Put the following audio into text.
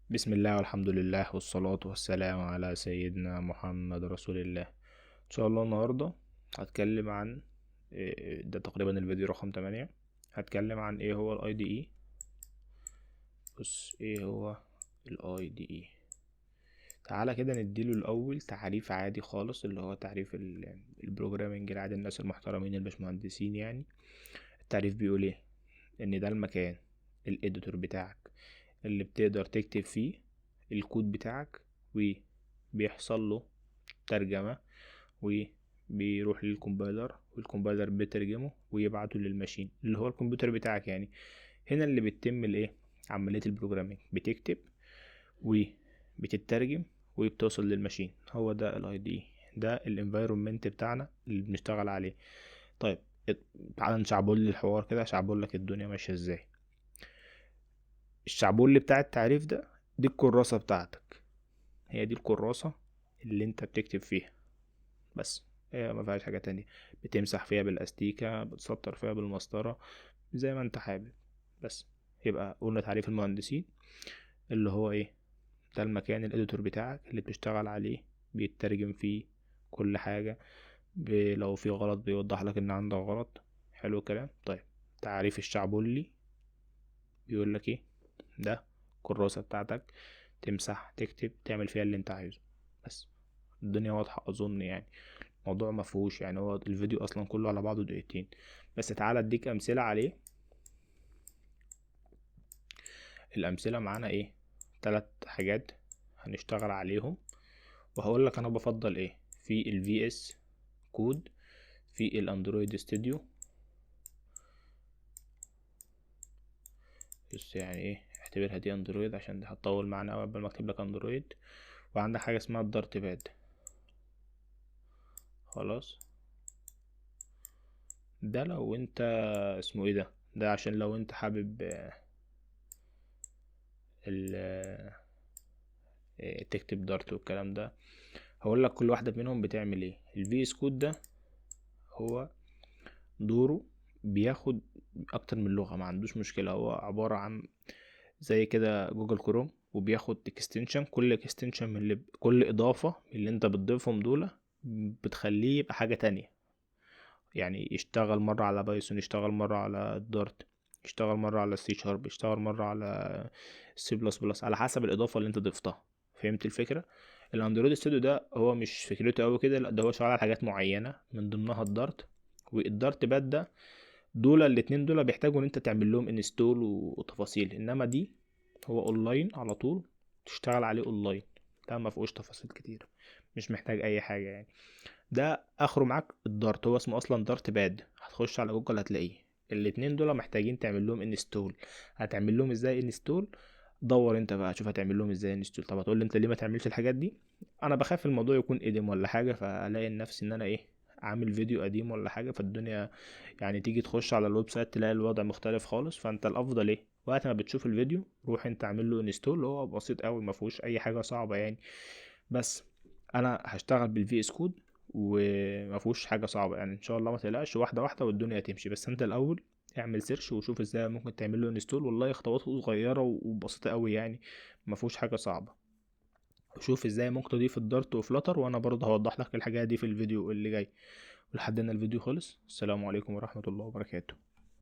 بسم الله والحمد لله والصلاة والسلام على سيدنا محمد رسول الله. ان شاء الله النهاردة هتكلم عن ده تقريبا الفيديو رقم 8. هتكلم عن ايه هو ال IDE. بص، ايه هو ال IDE؟ تعالى كده نديله الاول تعريف عادي خالص، اللي هو تعريف ال programming العادي، الناس المحترمين الباشمهندسين يعني. التعريف بيقول ايه؟ ان ده المكان ال editor بتاعك اللي بتقدر تكتب فيه الكود بتاعك، وبيحصل له ترجمة وبيروح لل compiler، وال compiler بيترجمه ويبعته لل machine اللي هو الكمبيوتر بتاعك يعني. هنا اللي بتتم الايه؟ عملية ال programming، بتكتب وبتترجم وبتوصل لل machine. هو ده ال IDE، ده ال environment بتاعنا اللي بنشتغل عليه. طيب تعالى نشعبول لي الحوار كده، اشعبول لك الدنيا ماشية ازاي. الشعبول بتاع التعريف ده، دي الكراسة بتاعتك، هي دي الكراسة اللي انت بتكتب فيها بس، هي ما فيهاش حاجة تانية. بتمسح فيها بالاستيكة، بتسطر فيها بالمسطرة، زي ما انت حابب بس. يبقى قلنا تعريف المهندسين اللي هو ايه؟ ده المكان ال editor بتاعك اللي بتشتغل عليه، بيترجم فيه كل حاجة، لو في غلط بيوضح لك ان عندك غلط. حلو الكلام. طيب تعريف الشعبولي بيقول لك ايه؟ ده الكراسة بتاعتك، تمسح تكتب تعمل فيها اللي انت عايزه بس. الدنيا واضحة اظن يعني، الموضوع ما فيهوش يعني، هو الفيديو اصلا كله على بعضه دقيقتين بس. تعالى اديك امثلة عليه. الامثلة معانا ايه؟ 3 حاجات هنشتغل عليهم، وهقول لك انا بفضل ايه في ال VS Code، في ال Android Studio. بس يعني ايه، اعتبرها دي Android عشان دي هتطول معانا قوي قبل ما اكتب لك Android. وعندك حاجه اسمها ال DartPad. خلاص، ده لو انت اسمه ايه ده، ده عشان لو انت حابب تكتب Dart والكلام ده. هقول لك كل واحده منهم بتعمل ايه. ال VS Code ده هو دوره بياخد اكتر من لغه، ما عندوش مشكله، هو عباره عن زي كده Google Chrome، وبياخد extension. كل extension من اللي كل اضافه من اللي انت بتضيفهم دول بتخليه يبقى حاجه تانية، يعني يشتغل مره على Python، يشتغل مره على Dart، يشتغل مره على سي شارب، يشتغل مره على سي بلس بلس، على حسب الاضافه اللي انت ضفتها. فهمت الفكره؟ ال Android Studio ده هو مش فكرته قوي كده، لا ده هو شغال على حاجات معينه من ضمنها ال Dart وال DartPad. ده دول الاتنين دول بيحتاجوا ان انت تعمل لهم install وتفاصيل، انما دي هو اونلاين على طول، تشتغل عليه اونلاين، ده ما فيهوش تفاصيل كتير، مش محتاج اي حاجه يعني. ده اخره معاك ال Dart، هو اسمه اصلا DartPad، هتخش على جوجل هتلاقيه. الاتنين دول محتاجين تعمل لهم install. هتعمل لهم ازاي install؟ دور انت بقى شوف هتعمل لهم ازاي install. طب هتقول لي انت ليه ما تعملش الحاجات دي؟ انا بخاف الموضوع يكون قديم ولا حاجه، فالاقي نفسي ان انا ايه، عامل فيديو قديم ولا حاجه، فالدنيا يعني تيجي تخش على ال website تلاقي الوضع مختلف خالص. فانت الافضل ايه، وقت ما بتشوف الفيديو روح انت اعمل له install، هو بسيط قوي ما فيهوش اي حاجه صعبه يعني. بس انا هشتغل بال VS Code وما فيهوش حاجه صعبه يعني، ان شاء الله ما تقلقش، واحده واحده والدنيا هتمشي. بس انت الاول اعمل search وشوف ازاي ممكن تعمل له install، والله خطواته صغيره وبسيطه قوي يعني، ما فيهوش حاجه صعبه. وشوف ازاي ممكن تضيف ال Dart و Flutter، وانا برضه هوضح لك الحاجات دي في الفيديو اللي جاي. ولحد هنا الفيديو خلص. السلام عليكم ورحمه الله وبركاته.